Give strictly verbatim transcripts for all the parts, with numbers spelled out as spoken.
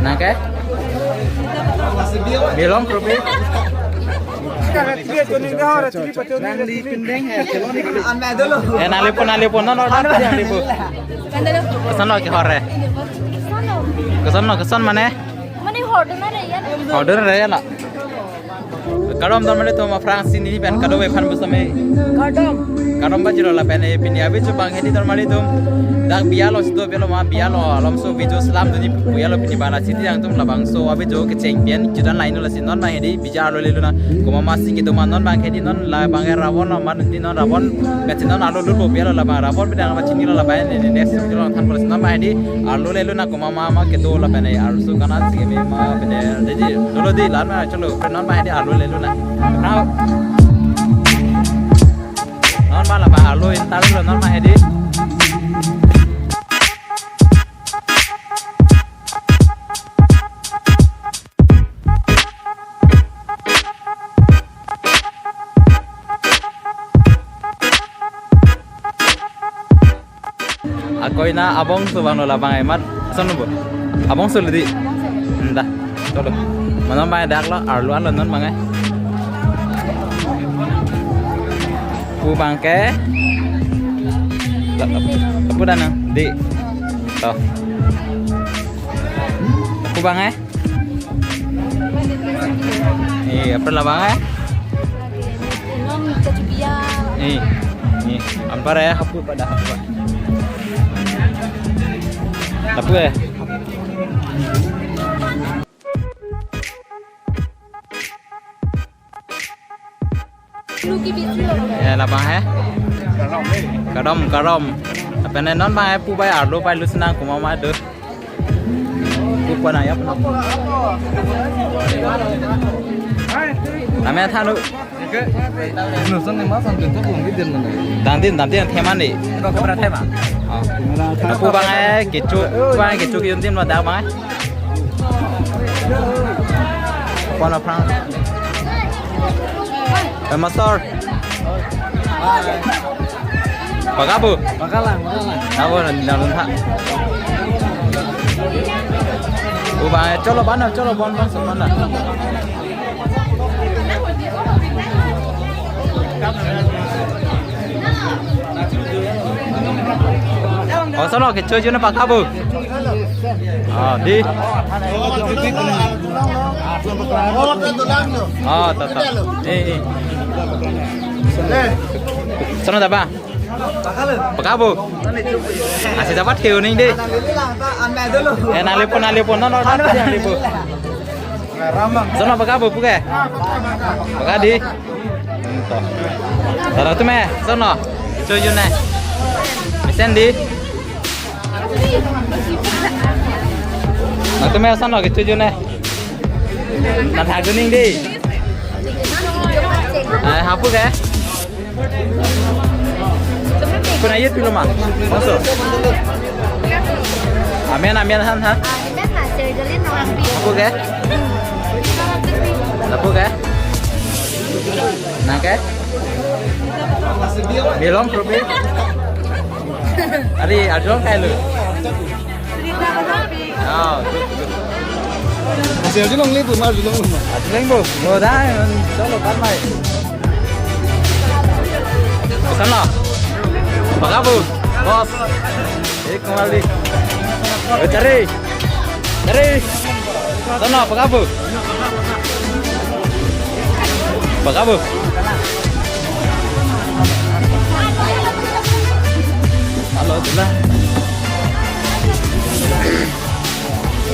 Nang ke? Belong kropi? Nangli pindeng hai, chelon ikli. Eh, nangli pon, nangli pon, non order nangli pon. Koson lo kehor re? Koson lo, koson mane? Mane order na re ya? Order re ya la. Kardom dormali atum, aphrang si neli pen kadokave aphan pusitame. Kardom. Kardom pajirlo lapen eh pini avi chubang hedi dormali atum. Dak bialo situ bialo ma bialo alomso video selam dunji bialo pini bala siti yang atum labangso avi jo kecheng pen judan lain lo si non bang hedi bijar lo leluna. Komat masi kedo ma non bang hedi non labang eh ravon lo ma dunji non ravon. Kachin non alo lupo bialo labang ravon bidang ma chinilo labang eh next video lo than polo si non bang hedi alo leluna. Mama ma kedo lapen eh arloso kana si me ma bede deji dolo di lan ma cholo pen non bang hedi alo leluna. Now non ma labang alo in tal lo non bang hedi. Akoina abongso abang lo labang eh mat. Ason lo bo? Abongso lo di. Nda. Cholo. Mane bang dak lo arlo alo non bang eh. Pu bang ke. Pu danang di. To. Pu bang eh. Nih, apa labang eh? Nih, nih, ampar eh hapu pada hapu. Hapu eh. Ya, labang eh? Kardom, kardom. Lapen eh non bang eh pu bai arlo bai lusnang komat ma do. Pu pai nang ya. Tame than lo. Nusun ni mas antu tu bung di din mana? Dam din, dam din theman ni. Ito ka pera thema. Oh. Pu bang eh kecho, bang eh kecho kiyun din lo dak bang eh. Pon aphrang. Eh, master. Pakabu. Pakalang, pakalang. Abo na na na. Pu bang eh cholo bana cholo bon bang semana. Oh, koson lo kecho juna pakabu. Ah, di. Oh, tata. Eh, eh. Koson lo tapa? Pakabu. Asi dapat ke uning di. Eh, nangli pon, nangli pon, non order nangli pon. Koson lo pakabu pu ke? Paka di. Tar atum eh, koson lo? Kecho jun eh. Mesen di. Nangtum eh koson lo kecho jun eh. Nang thak duning di. Eh, hapu ke? Kuna yet pilo ma? Maso. Amen, amen han ha. Hapu ke? Hapu ke? Nang ke? Belong kropi? Ari, arjulong kai lo. Ah, good, good. Masih aja long libu, mar aja long libu. Aja long libu. Lo dah, cholo, pan mai. Koson lo? Pakabu, bos. Eh, kembali. Eh, cari. Cari. Koson lo, pakabu. Pakabu. Halo, dula.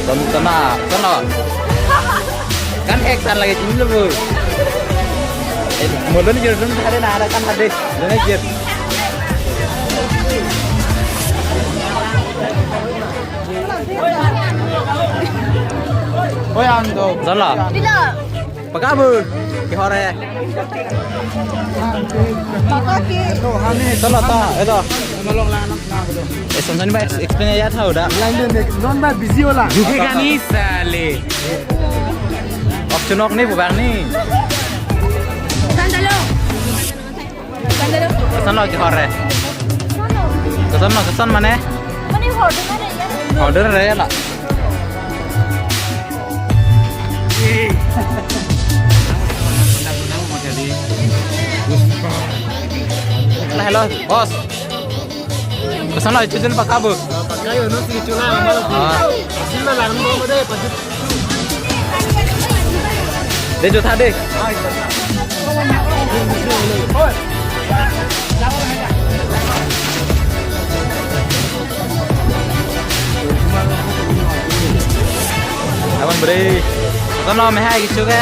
Kamu kena, kena. Kan ek tan lagi sini lo, Bu. Eh, mulun jurdun ada na ada kan ada. Dona jir. Oi, ando. Salah. Tidak. Pakabu, kehor eh. Pakabu. Salah ta, itu. Eh, samsam ba explain ya tau da. Lain dia non ba busy ola. Duke kani sale. Option ok ni bukan ni. Sandalo. Sandalo. Koson lo kehor eh? Koson lo, koson mane? Mane order na re ya? Order re la. Hello, boss. Koson lo, chuchun paka bo? Paka yo, no si chula, amar. Ah. Asin na lang mo mo de, pati. De, jutha de. Abang beri. Koson lo, mehai kichu ke?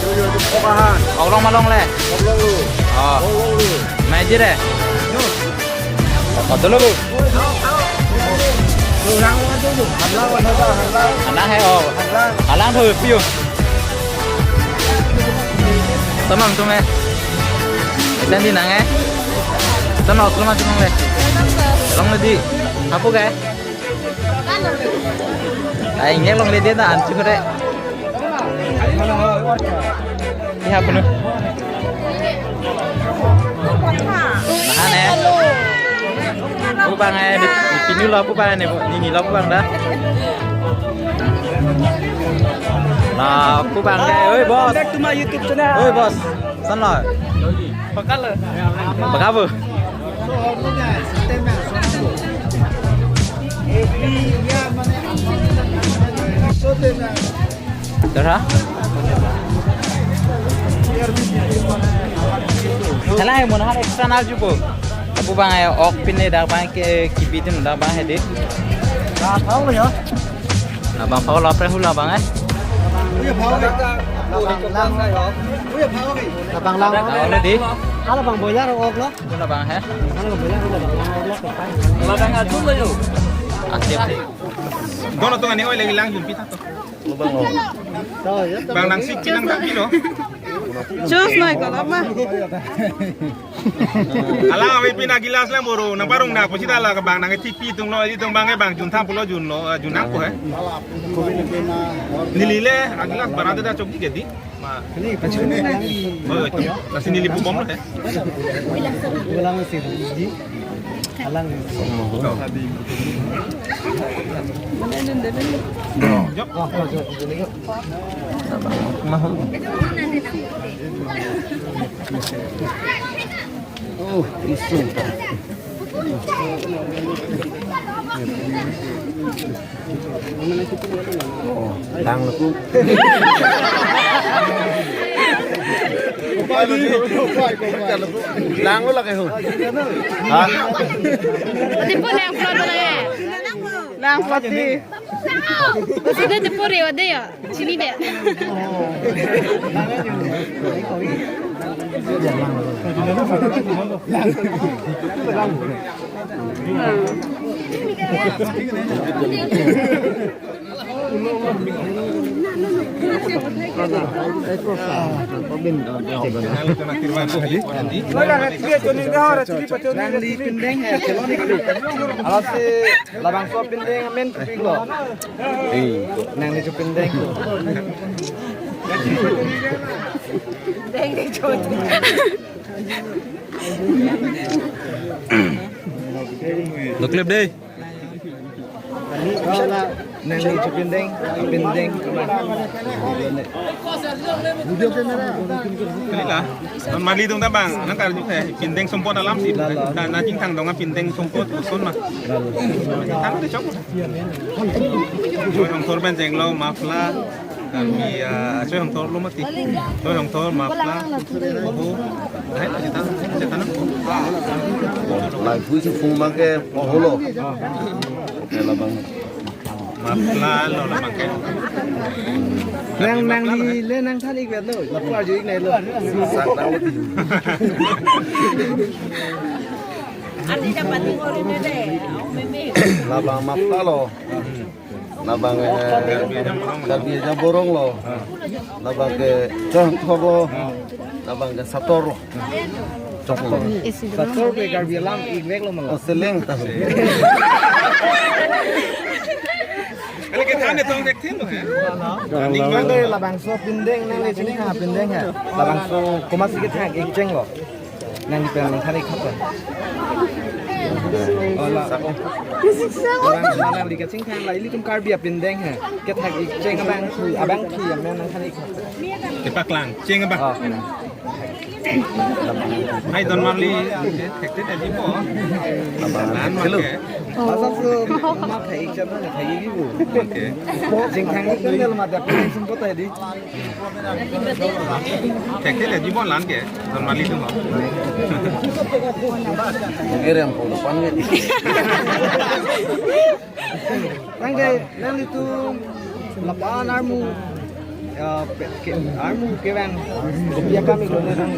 Yo, yo, di pok ahan. Ok long ma longle? Ok longlo. Oh. Ok longlo. Mai jire? Yo. Koto lo, bu? Yo, lang, lang, lang, lang. Halang, halang, halang. Halang hai, oh. Halang. Halang tho, piu. Tamang tum eh. Isan di nang eh. Tamang ok long ma tum longle? Longle di. Apu ke? Ai, ingek longle de na anchu kore. Iya, penuh. Nahan eh. Pu bang eh, di, di pinu lo pu bang eh, ni, ni lo pu bang dah. Nah, pu bang eh, oi, boss. Welcome back to my YouTube channel. Oi, boss. Koson lo? Paka lo. Paka bo? Dah, ha? Hala hai, monit han extra nangjupo. Pu bang eh, ok pine dak bang ke kipi tin dak bang hedi. Dah, tahu ya? Labang pau lo pre hula bang eh. Uya, pau ke. Uya, pau ke. Labang lang. Lang lo di. Hala bang boiler ok lo. Hula bang eh. Hala bang boiler ok lo. Labang adu lo yo. Aktif. Dono tungan ni oi lagi lang jumpi satu. Bang lang sik lang tak kilo. Chus noi ko lama. Alang ave pin agilas lang boro, nang parong na, pusi dala ke bang nang T P tung lo, di tung bang ke bang jun tha pulo jun lo, eh, jun nang ko eh. Neli le, agilas barang te da chok di ke di. Ma. Oh, itu. Nasi neli pu bom lo eh. Ulang si di. Alang. Jok. Oh, isu. Oh, lang lo pu. Lang lo lake ho. Ha? Tipo lang upload na eh. Lang pati. Basta de tipo re de ya. Chini de. Nangli pindeng hai, chelon ik tu. Alasi labangso pindeng amen pik lo. Eh, nangli chu pindeng. Lo clip dei. Nangli chu pindeng, pindeng. Kali la. Non mali dong ta bang, nang karju eh, pindeng sumpot alam si. Na, na chingthang dong pindeng sumpot koson ma. Thang de chok. Choi Hongthor pen chenglo, mafla. Kami, ah, Choi Hongthor lo mati. Choi Hongthor, mafla. Oho. Hai, cheta, cheta na. Lai pui si phung ma ke, oho lo. Ke labang. Mafla lo labang ke. Nang, nangli le nangthan ik vet lo. Lapu arju ik nai lo. Sak na lo. Labang mafla lo. Labang, eh, Karbi Aja Borong lo. Labang ke Choi Hongthor lo. Labang ke Sator lo. Chok lo. Sator ke Karbi alam ik vek lo ma lo. Oh, seleng ta. Kali ke thane tong dek thin lo, eh? Nang de labangso pindeng nangli chini ha pindeng ha. Labangso komat si kethak ik cheng lo. Nangli pen nangthan ik khap. Oh, la. Labangso nangli kachingthang la ilitum Karbi apindeng ha. Kethak ik cheng abang khi, abang khi amen nangthan ik khap. Kepaklang, cheng abang. Oh. Hai, don marli, thekthedetji bo. Lan ma ke. Asap su ma thai ikchan na thai ikji bo. Okay. Jingthang ik kan ma da pin sum ko ta di. Thekthedetji bo lan ke, don marli atum ho. Ere am po pan ke. Nang ke, nanglitum lapu-an armu, eh, pe-, ke, armu kevang, kopi akam iklo ne nang?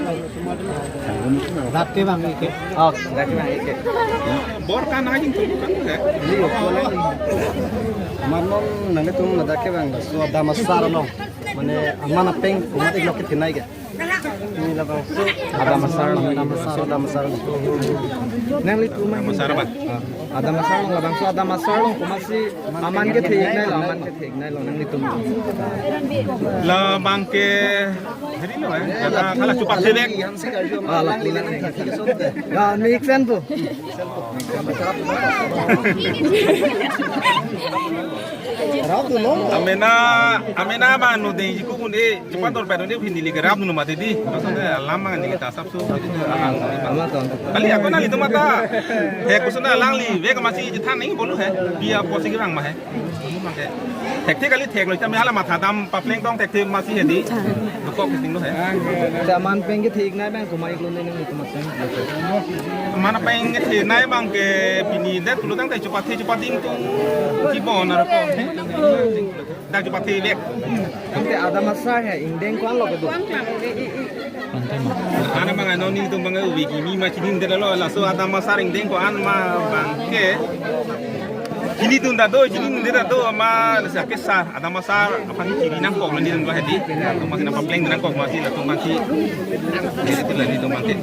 Rat kevang ik ke. Oh, rat kevang ik ke. Bor kan aja tuh kan ya. Iya, boleh. Manon nanglitum rat kevang, so Adam Asar along. Mane aman apeng, komat iklo ke thenei ke. Ini labangso Adam Asar, Adam Asar, Adam Asar. Nanglitum Adam Asar ba? Ah, Adam Asar along, labangso Adam Asar along komatsi aman kethe-ikneilo, aman kethe-ikneilo nanglitum. Labang ke, jadi lo, eh, kata, kata cepat sih, Dek. Ah, lapu lang. Ya, ini ikchan po. Amena, amena ba no dengji ko pun, eh, cepat dor pen ne phin neli ke rapdun mati di. Maksudnya alam mang neli ta asap su. Amat on. Kali ako nanglitum mata. He, kusuna alangli vek masi chethan nangji bolu he. Pi apotsi kevang ma he. Thekthek kali theklo, tame hala matha dam papleng tong thekthe masi he di. Dokok kiting lo he. Aman apeng kethe-iknei abang komat iklo ne nanglitum masi. Aman apeng kethenei abang ke pini det pulo tangte chupathe chupading tung kibon aroko. Dak chupathe vek. Tangte Adam Asar he ingdeng ko-an lo kedo. Ana bang ano nelitum bang ubi kimi ma chinidetlo, laso Adam Asar ingdeng ko-an ma abang ke. Chinidun ta do, chinidet ta do ma lasa kesar, Adam Asar aphan chini nangkok nelitum ba he di. Atum masi nangpapleng nangkok masi latum masi. Jadi itulah nelitum masi.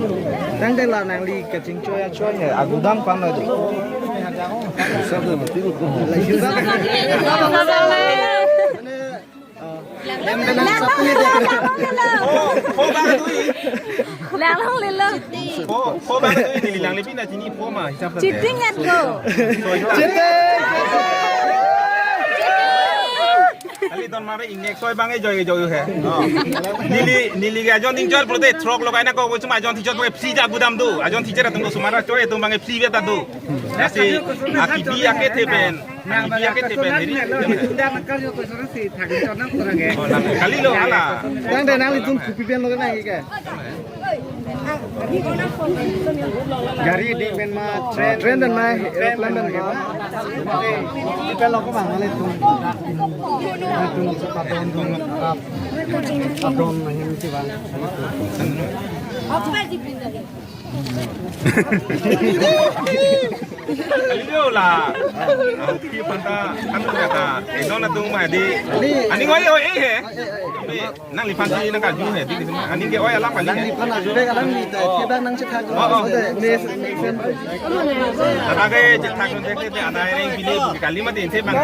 Tangte la nangli kachingchoi achoi he, agudam ko-an lo do. Sab mati ko. Pho, pho bang dui. Langlong lelo. Pho, pho bang dui neli langle pina chini pho ma hisap sa. Cheating at ko. Cheating. Kali don mare ingnek soi bang ejoi ejoi he. Neli, neli ke ajon dingchot pulote throk logai nangkok, cuma ajon thichot pulote free ja gudam do. Ajon thichot atum do sumara choi atum bang free beta do. Lasi akibi akethe pen. Akibi akethe pen heri. Oh, lang. Kali lo hala. Tangte nanglitum kopi pen lo nangji ke? Gari di pen ma, train, train pen ma, aeroplane pen ma. Pen lo ko bang nanglitum. Nanglitum sa padon dun, padon na him si bang. Kali lo la. Ang pi panta, ano ya ta, eh, non atum ma di. Ani ngoi oi eh he. Nangliphan si nangkarju he, di, di, aning ke oi alam kali. Nangliphan arju ke alam ni ta, kita nang chethan. Oh, oh. Ode, ne, ne, sen. Tata ke chethan kon tek tek, ana ereng pini kali ma din se bang.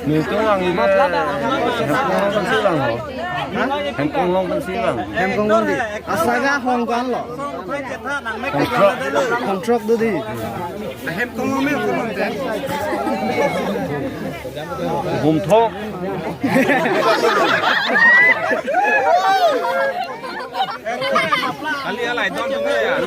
Ni to lang ni. Hemkong long pensi lang ho. Hemkong long pensi lang. Hemkong long di. Asaga hong ko-an lo. Hongkrok. Hongkrok do di. Hemkong long me hong long de. Humthok. Kali alai don tung ya.